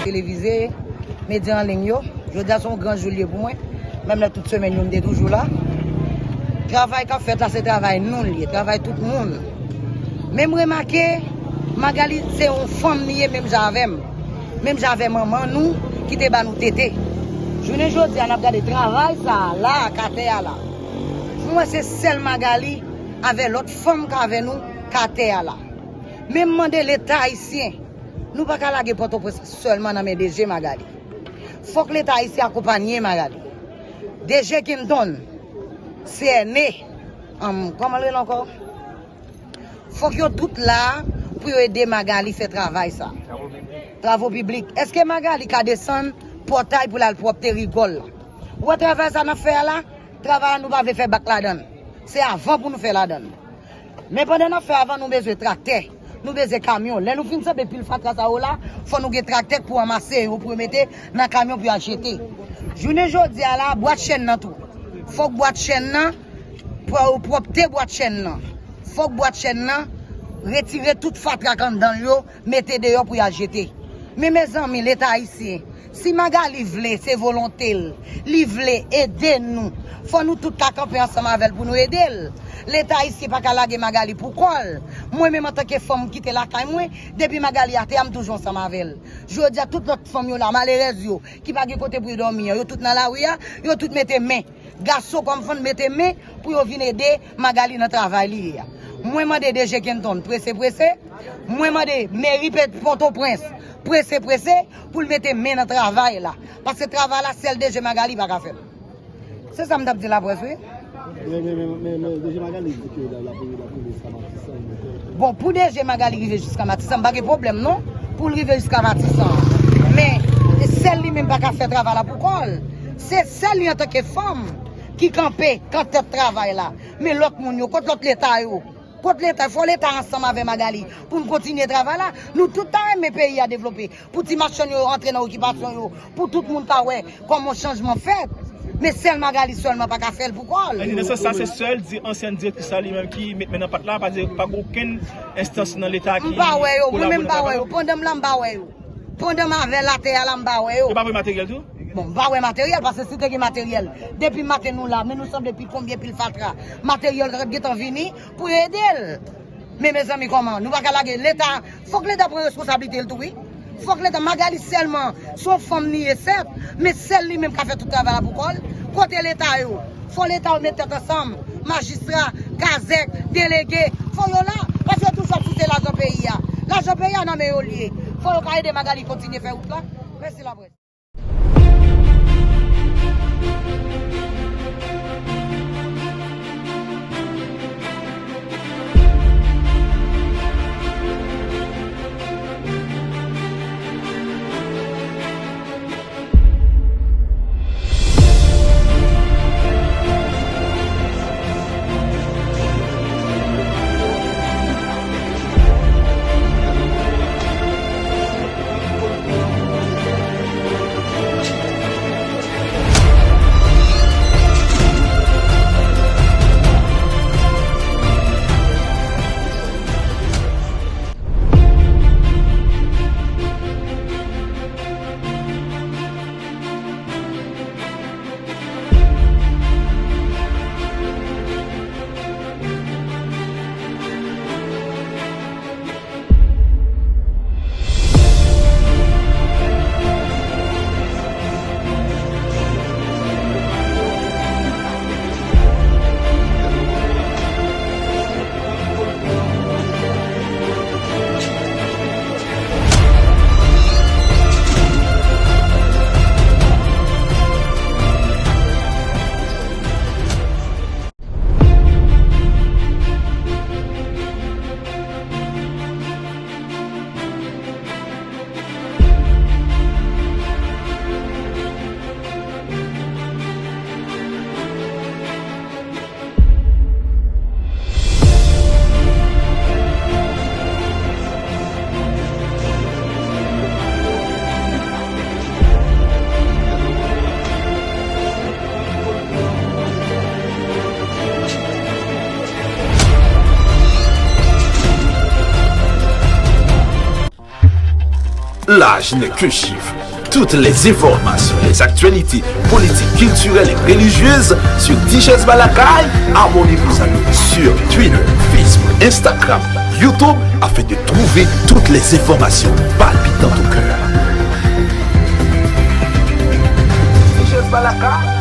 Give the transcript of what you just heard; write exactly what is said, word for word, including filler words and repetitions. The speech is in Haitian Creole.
televize, medya an liy yo. Jodi a se yon gran jou l ye pou mwen. Menm lè tout semèn yo, m te toujou la. Travay k ap fèt la, se travay nou l ye, travay tout moun. Men m remake, Magali se yon fanm li ye menm jan avè m. Menm jan avè manman nou ki te ba nou tete. Jounen jodi a, n ap gade travay sa a la, k atè a la. Mwen se sèl Magali avè lòt fanm k avè nou k atè a la. Men m mande Leta ayisyen, nou pa ka lage Pòtoprens sèlman nan men D G Magali. Fòk Leta ayisyen akonpanye Magali. D G Kenton, C N E, um, kòman l rele ankò? Fòk yo tout la pou yo ede Magali fè travay sa. Travo piblik. Èske Magali ka desann pòtay pou l al pwòpte rigòl la? Ou wè travay sa n ap fè a la? Travay la nou pa vle fè bak ladan l. Se avan pou nou fè ladan l. Men pandan n ap fè avan, nou bezwen traktè. Nou bezwen kamyon. Lè nou fin sanble pil fatra sa yo la, fò nou gen traktè k pou anmase yo, pou yo mete nan kamyon pou y al jete. Jounen jodi a la, bwat chèn nan tou. Fòk bwat chèn nan, pwò-, pwòpte bwat chèn nan. Fòk bwat chèn nan retire tout fatra k anndan l yo, mete deyò pou y al jete. Men mezanmi, Leta ayisyen, si Magali vle, se volonte l, li vle ede nou, fò nou tout ka kanpe ansanm avè l pou nou ede l. Leta ayisyen pa ka lage Magali pou kò l. Mwen menm antanke fanm m kite lakay mwen, depi Magali atè a, m toujou ansanm avè l. Jodi a, tout lòt fanm yo la, malerèz yo, ki pa gen kote pou yo dòmi an, yo tout nan lari a, yo tout mete men. Gason kòm fanm mete men pou yo vin ede Magali nan travay li ye a. Mwen mande D G Kenton prese prese, mwen mande meri Pè-, Pòtoprens prese prese pou l mete men nan travay la. Paske travay la sèl D G Magali pa ka fè l. Se sa m t ap di laprès wi. Men, men, men, men, men D G Magali di ke l ap, l ap, l ap rive jiska Matisan. Bon, pou D G Magali rive jiska Matisan, m pa gen pwoblèm non, pou l rive jiska Matisan. Men, sèl li menm pa ka fè travay la pou kò l. Se sèl li antanke fanm ki kanpe, k antèt travay la. Men lòt moun yo, kot lòt Leta yo? Kot Leta? Fò Leta ansanm avè Magali pou n kontinye travay la. Nou tout ta renmen peyi a devlope, pou ti machann yo antre nan okipasyon yo, pou tout moun ka wè kòman chanjman fèt. Men sèl Magali sèlman pa ka fè l pou kò l. Nan sans sa, se sèl di-, ansyen direktris la li menm ki met men nan pat la, pa di pa gen okenn enstans nan Leta ki kolabore nan travay la? M pa wè yo, mwen menm m pa wè yo. Pandan m la, m pa wè yo. Pandan m avè l atè a la, m pa wè yo. Yo pa voye materyèl tou? Bon, m pa wè materyèl, paske si te gen materyèl, depi maten nou la, men nou sanble pi konbyen pil fatra. Materyèl t ap gentan vini pou ede l. Men mezanmi, kòman? Nou pa ka lage Leta, fòk Leta pran responsablite l tou, wi. Fòk Leta, Magali sèlman, se yon fanm li ye, sèt, men sèl li menm ka fè tout travay la pou kò l. Kote Leta yo? Fò Leta yo met tèt ansanm, majistra, kazèk, delege, fò yo la, paske yo toujou ap souse lajan peyi a. Lajan peyi a nan men yo l ye. Fò yo ka ede Magali kontinye fè wout la. Mèsi laprès. L'âge n'est qu'un chiffre. Toutes les informations, les actualités politiques, culturelles et religieuses sur Tichèz Balakay. Abonnez-vous à nous sur Twitter, Facebook, Instagram, YouTube afin de trouver toutes les informations palpitantes au cœur. Tichèz Balakay.